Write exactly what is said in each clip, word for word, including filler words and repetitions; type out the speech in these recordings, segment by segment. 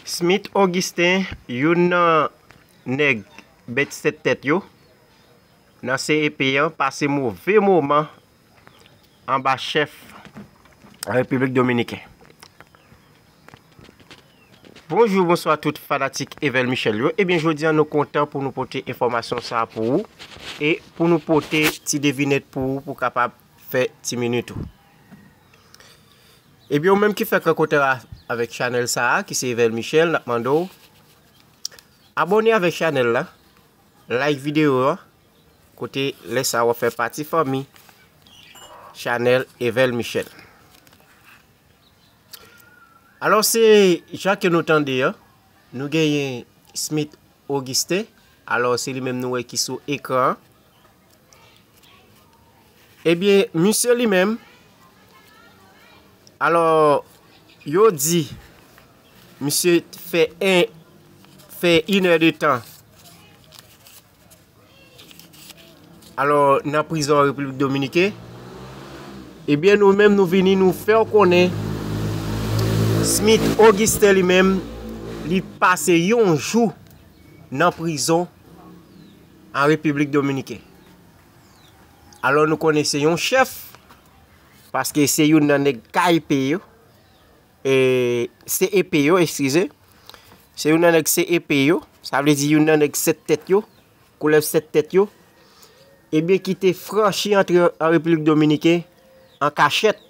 Smith Augustin, youn nan nèg bèt sèt tèt yo nan C E P an, pase move moman anba chèf Repiblik Dominiken. Bonjou, bonswa tout fanatik Evel Michel yo. Ebyen, jodi a nou kontan pou nou pote enfòmasyon sa a pou ou e pou nou pote ti devinèt pou ou pou kapab fè ti minit ou. Ebyen, ou menm ki fèk rankontre avèk chanèl sa a, ki se Evel Michel, n ap mande w abòne avèk chanèl la, like videyo a, kote lè sa a w ap fè pati fanmi chanèl Evel Michel. Alò, se jan ke nou tande an, nou genyen Smith Augustin. Alò, se li menm nou wè ki sou ekran an. Ebyen, misye li menm, alò, yo di, misye fè en, fè inè de tan. Alò, nan prizon an Repiblik Dominiken, ebyen, nou menm, nou vini, nou fè w konnen, Smith Augustin li menm, li pase yon jou nan prizon an Repiblik Dominiken. Alò, nou konnen se yon chèf, paske se youn nan nèg K E P yo, e, C E P yo, eskize. Se youn nan nèg C E P yo, sa vle di youn nan nèg sèt tèt yo, koulèv sèt tèt yo, ebyen, ki te franchi antre an Repiblik Dominiken an kachèt,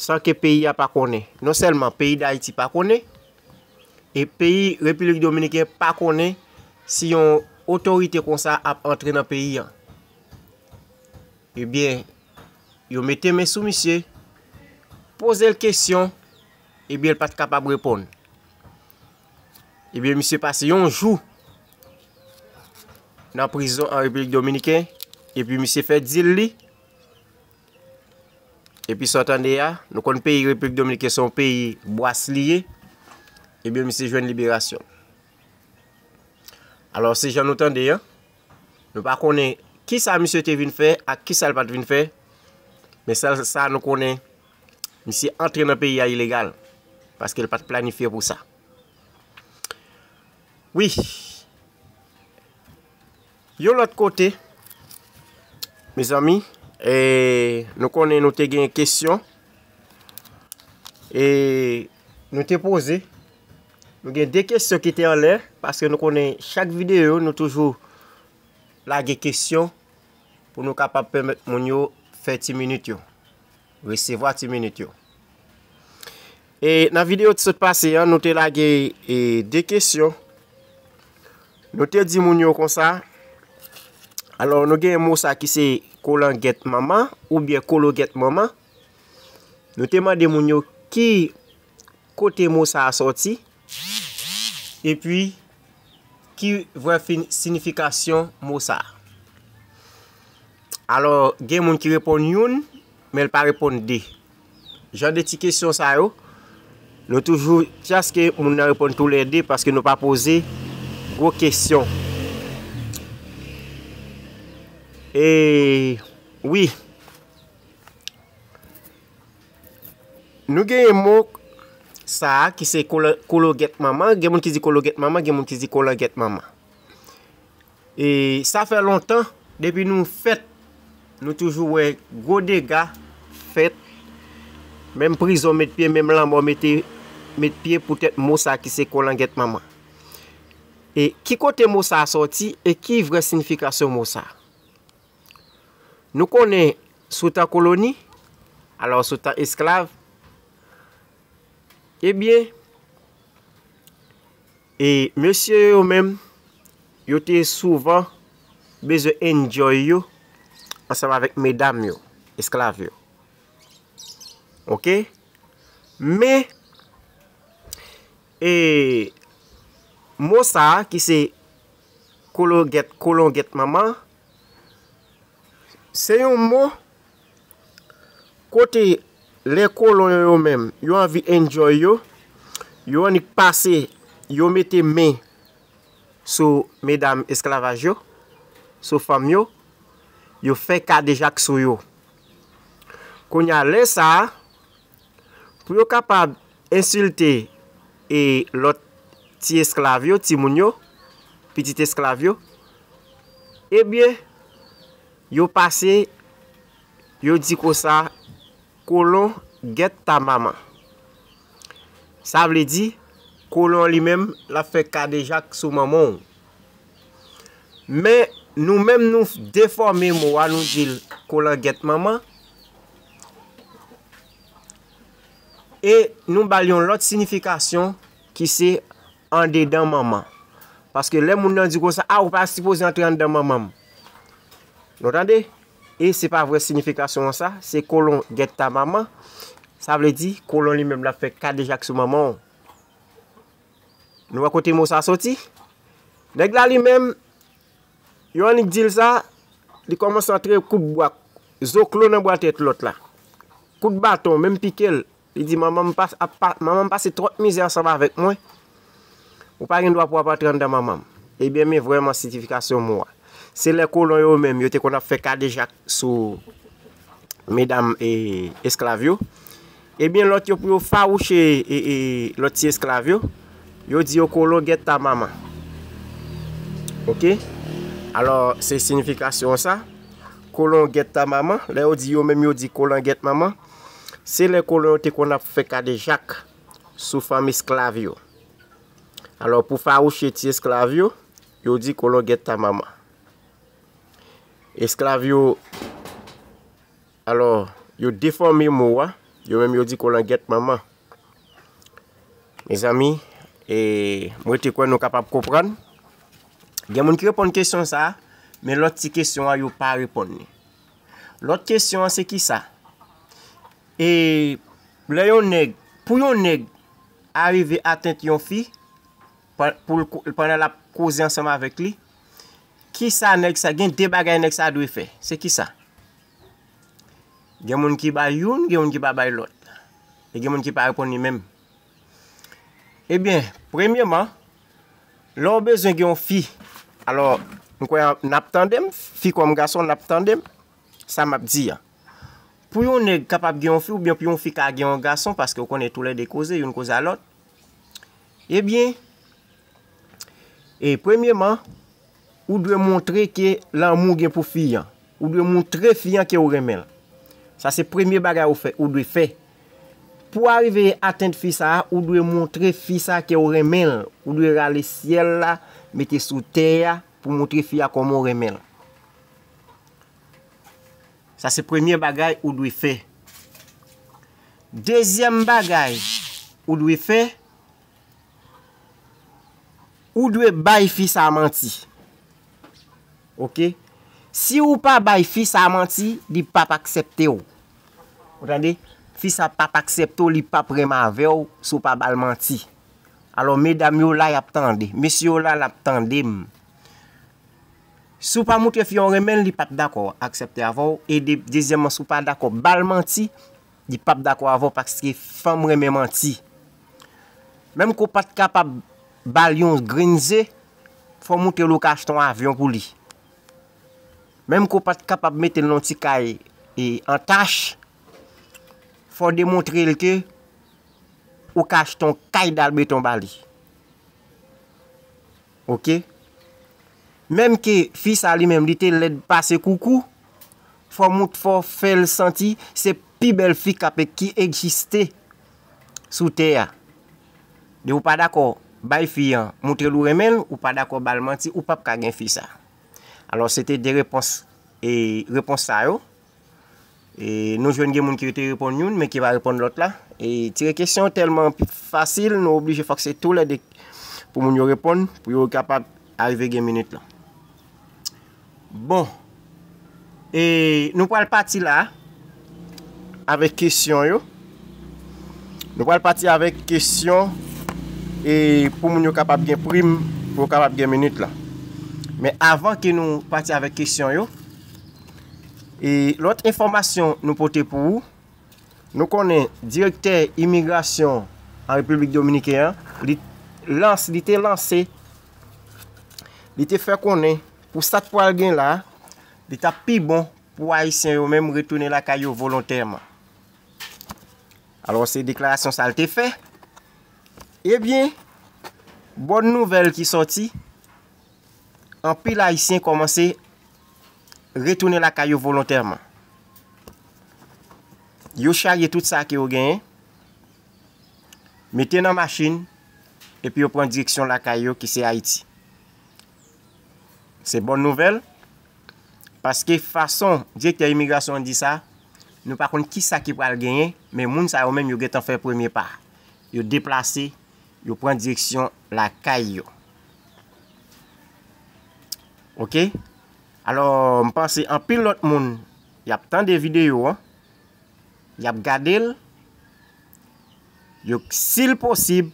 san ke peyi a pa konnen. Non sèlman peyi Dayiti pa konnen, e peyi Repiblik Dominiken pa konnen si yon otorite konsa ap antre nan peyi an. Ebyen, yo mete men sou misye, poze l kesyon, ebyen, l pa t kapab reponn. Ebyen, misye pase yon jou nan prizon an Repiblik Dominiken, epi misye fè dil li, epi sa w tande a, nou konn peyi Repiblik Dominiken se yon peyi bwas li ye, ebyen, misye jwenn liberasyon. Alò, se jan nou tande an, nou pa konnen kisa misye te vin fè ak kisa l pa t vin fè, men sèl sa nou konnen, misye antre nan peyi a ilegal, paske l pa t planifye pou sa. Wi. Yon lòt kote, mezanmi, e, nou konnen nou te gen kesyon, e, nou te poze, nou gen de kesyon ki te anlè, paske nou konnen chak videyo, nou toujou lage kesyon pou nou kapab pèmèt moun yo fè ti minit yo, resevwa ti minit yo. E nan videyo ki sot pase an, nou te lage, e, de kesyon. Nou te di moun yo konsa, alò, nou gen mo sa ki se kolangèt manman oubyen kologèt manman. Nou te mande moun yo ki kote mo sa a sòti, epi ki vrè fin-, sinifikasyon mo sa a. Alò, gen moun ki reponn youn, men l pa reponn de. Jan de ti kesyon sa yo, nou toujou chèche moun nan reponn toulède paske nou pa poze gwo kesyon. E wi, nou genyen mo sa a ki se kolo-, kologèt manman, gen moun ki di kologèt manman, gen moun ki di kolangèt manman. E sa fè lontan, depi nou fèt, nou toujou wè gwo dega fèt, menm prizon met pye, menm lanmò mete, met pye poutèt mo sa ki se kolangèt manman. E ki kote mo sa a sòti e ki vrè sinifikasyon mo sa a? Nou konnen sou tan koloni, alò sou tan esklav, ebyen, e mesye yo menm, yo te souvan bezwen enjoy yo ansanm avèk medam yo, esklav yo. Oke? Men, e, mo sa a ki se kologèt, kolongèt manman, se yon mo kote lè kolon yo, yo menm, yo anvi enjoy yo, yo annik pase, yo mete men sou medam esklavaj yo, sou fanm yo, yo fè kadejak sou yo. Kounye a, lè sa a, pou yo kapab ensilte e lòt ti esklav yo, timoun yo, pitit esklav yo, ebyen, yo pase, yo di konsa, kolon gèt ta manman. Sa vle di, kolon li menm, l ap fè kadejak sou manman w. Men, nou menm, nou defòme mo a, nou di l kolon gèt manman. E nou ba l yon lòt siyifikasyon ki se andedan manman. Paske lè moun nan di konsa, a, ou pa sipoze antre anndan manman m. Nou tande? E se pa vrè siyifikasyon an sa, se kolon gèt ta manman. Sa vle di, kolon li menm l ap fè kadejak sou manman w. Nou wè kote mo sa soti? Nèg la li menm, yo annik di l sa, li kòmanse antre kout bwa, zoklo nan bwa tèt lòt la. Kout baton, menm pike l. Li di, manman m pas-, ap pa-, manman m pase twòp mizè ansanm avèk mwen. Ou pa gen dwa pou w ap antre anndan manman m. Ebyen, men vrèman siyifikasyon mo a. Se lè kolon yo menm, yo te konn ap fè kadejak sou medam e esklav yo. Ebyen, lòt yo pou yo fawouche e, e, lòt ti esklav yo, yo di yo kolon gèt ta manman. Oke? Alò, se siyifikasyon sa. Kolon gèt ta manman. Lè yo di yo menm, yo di kolon gèt manman. Se lè kolon yo te konn ap fè kadejak sou fanm esklav yo. Alò, pou fawouche ti esklav yo, yo di kolon gèt ta manman. Esklav yo, alò, yo defòme mo a, yo menm yo di kolon gèt manman. Mezanmi, e, mwen te kwè nou kapab konprann. Gen moun ki reponn kesyon sa a, men lòt ti kesyon an, yo pa reponn li. Lòt kesyon an, se kisa? E lè yon nèg, pou yon nèg arive atent yon fi, pa-, pou l ko-, pandan l ap koze ansanm avèk li, kisa nèg sa, gen de bagay nèg sa dwe fè. Se kisa? Gen moun ki bay youn, gen moun ki pa bay lòt. E gen moun ki pa reponn li menm. Ebyen, premyeman, lè w bezwen gen yon fi, alò, m kwè n ap tande m, fi kòm gason, n ap tande m, sa m ap di a. Pou yon nèg kapab gen yon fi, oubyen pou yon fi ka gen yon gason, paske w konnen toulède koze, youn koze a lòt, ebyen, e premyeman, ou dwe montre ke lanmou gen pou fi an. Ou dwe montre fi an ke w renmen l. Sa se premye bagay ou fè, ou dwe fè. Pou w arive atent fi sa a, ou dwe montre fi sa a ke w renmen l. Ou dwe rale syèl la, mete sou tè a, pou montre fi a kòman w renmen l. Sa se premye bagay ou dwe fè. Dezyèm bagay ou dwe fè, ou dwe bay fi sa a manti. Oke? Si ou pa bay fi sa a manti, li p ap aksepte w. Ou tande? Fi sa p ap aksepte w, li p ap renmen avè w si w pa ba l manti. Alò, medam yo la, y ap tande. Mesye yo la, l ap tande m. Si w pa montre fi an w renmen l, li p ap dakò aksepte avè w. E de-, dezyèmman, si w pa dakò ba l manti, li p ap dakò avè w paske fanm renmen manti. Menm ke w pa t kapab ba l yon grenn ze, fò w montre l ou ka achte yon avyon pou li. Menm ke w pa t kapab mete l nan yon ti kay e an tach, fò w demontre l ke ou ka achte yon kay dal beton ba li. Oke? Menm ke fi sa li menm, li te lèd pase koukou, fò w mont-, fò w fè l santi se pi bèl fi k ap, ki egziste sou tè a. Depi w pa dakò bay fi an, montre l ou renmen l, ou pa dakò ba l manti, ou p ap ka gen fi sa. Alò, se te de repons, e repons sa yo. E nou jwenn gen moun ki te reponn youn, men ki pa reponn lòt la. E tire kesyon tèlman fasil, nou oblije fòk se toulède pou moun yo reponn, pou yo kapab arive gen minit lan. Bon. E nou pral pati la avèk kesyon yo. Nou pral pati avèk kesyon e pou moun yo kapab gen prim, pou yo kapab gen minit lan. Men avan ke nou pati avèk kesyon yo, e lòt enfòmasyon nou pote pou ou, nou konnen direktè imigrasyon an Repiblik Dominiken an, li lans-, li te lanse, li te fè konnen pou sa k pral gen la, li t ap pi bon pou Ayisyen yo menm retounen lakay yo volontèman. Alò, se deklarasyon sa l te fè. Ebyen, bòn nouvèl ki sòti, anpil Ayisyen kòmanse retounen lakay yo volontèman. Yo charye tout sa ke yo genyen, mete nan machin, epi yo pran direksyon lakay yo ki se Ayiti. Se bòn nouvèl, paske fason direktè imigrasyon an di sa, nou pa konn kisa ki pral genyen, men moun sa yo menm yo gentan fè premye pa. Yo deplase, yo pran direksyon lakay yo. Oke? Alò, m panse anpil lòt moun, y ap tande videyo an, y ap gade l, yo, si l posib,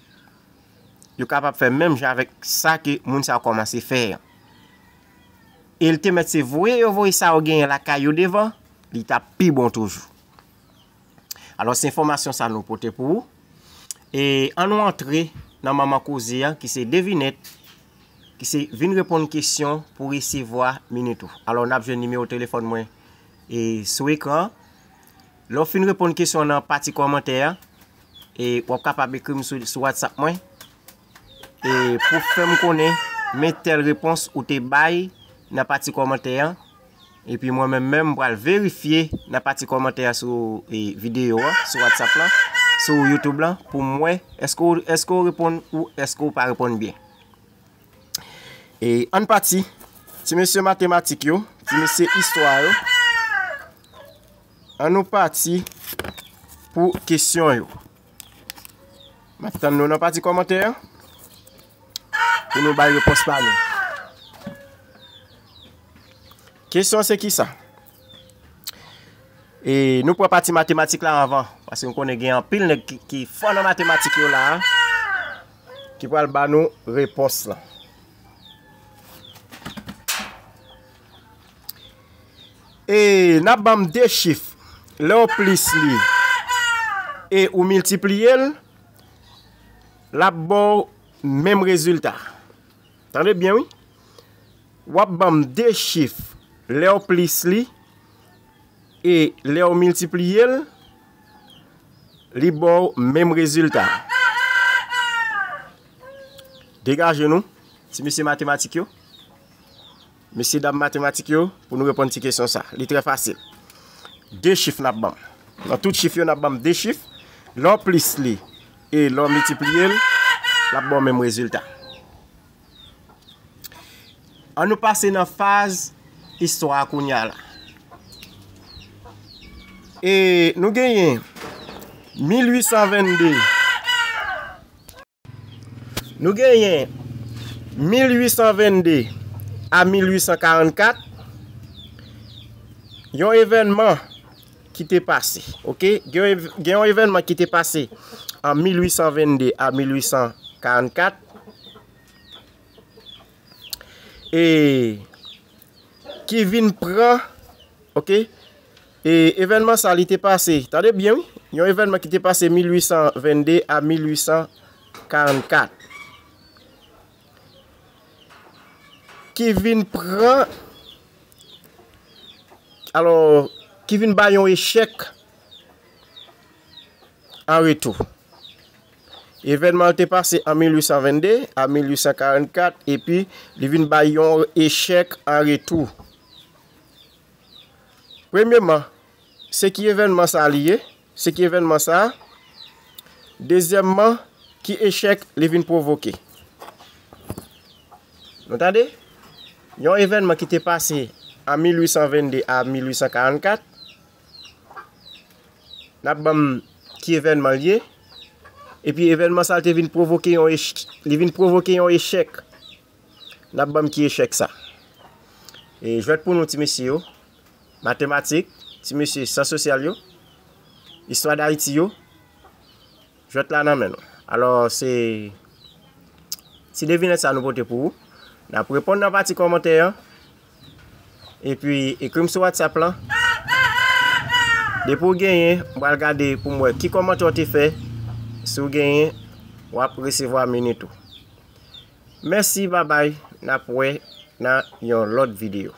yo kapab fè menm jan avèk sa ke moun sa yo kòmanse fè an. E l te mèt se voye yo voye sa yo genyen lakay yo devan, li t ap pi bon toujou. Alò, se enfòmasyon sa nou pote pou ou. E an nou antre nan manman koze a, ki se devinèt, ki se vin reponn kesyon pou resevwa minit ou. Alò, n ap jwenn nimewo telefòn mwen e sou ekran an. Lè w fin reponn kesyon nan pati kòmantè a, e w ap kapab ekri m sou, sou WhatsApp mwen, e pou fè m konnen men tèl repons ou te bay nan pati kòmantè a. Epi mwen menm menm, m pral verifye nan pati kòmantè a sou, e, videyo a, sou WhatsApp la, sou YouTube la, pou m wè èske w, èske w reponn ou èske w pa reponn byen. E ann pati, ti mesye matematik yo, ti mesye istwa yo. Ann nou pati pou kesyon yo. M ap tann nou nan pati kòmantè a pou nou bay repons pa nou. Kesyon se kisa? E nou pran pati matematik la anvan, paske m konnen gen anpil nèg ki, ki fò nan matematik yo la a, ki pral ba nou repons lan. E n ap ban m de chif, lè w plis li e ou miltipliye l, l ap ba w menm rezilta. Tande byen, wi. W ap ban m de chif, lè w plis li e lè w miltipliye l, li ba w menm rezilta. Degaje nou, ti mesye matematik yo, mesye dam matematik yo, pou nou reponn ti kesyon sa. Li trè fasil. De chif n ap ban m. Nan tout chif yo, n ap ban m de chif. Lè w plis li e lè w miltipliye l, l ap ba w menm rezilta. Ann nou pase nan faz istwa a kounye a la. E nou genyen mil uit san vennde. Nou genyen mil uit san vennde a mil uit san karannkat. Yon evènman ki te pase, oke? Gen yon ev-, gen yon evènman ki te pase an mil uit san vennde a mil uit san karannkat. E ki vin pran, oke? E evènman sa, li te pase, tande byen, wi, yon evènman ki te pase mil uit san vennde a mil uit san karannkat, ki vin pran, alò, ki vin bay yon echèk an retou. Evènman an te pase an mil uit san vennde a mil uit san karannkat, epi li vin bay yon echèk an retou. Premyeman, se ki evènman sa li ye? Se ki evènman sa? Dezyèmman, ki echèk li vin pwovoke? Nou tande? Yon evènman ki te pase an mil uit san vennde a mil uit san karannkat, n ap ban m ki evènman l ye. Epi evènman sa a te vin pwovoke yon ech-, li vin pwovoke yon echèk. N ap ban m ki echèk sa. E jwèt pou nou ti mesye yo, matematik, ti mesye syans sosyal yo, istwa Dayiti yo, jwèt la nan men nou. Alò, se ti devinèt sa nou pote pou ou. N ap reponn nan pati kòmantè an. Epi, ekri m sou WhatsApp lan. Depi w genyen, m pral gade pou m wè ki kòmantè w te fè. Si w genyen, w ap resevwa minit ou. Mèsi, babay. N ap wè nan yon lòt videyo.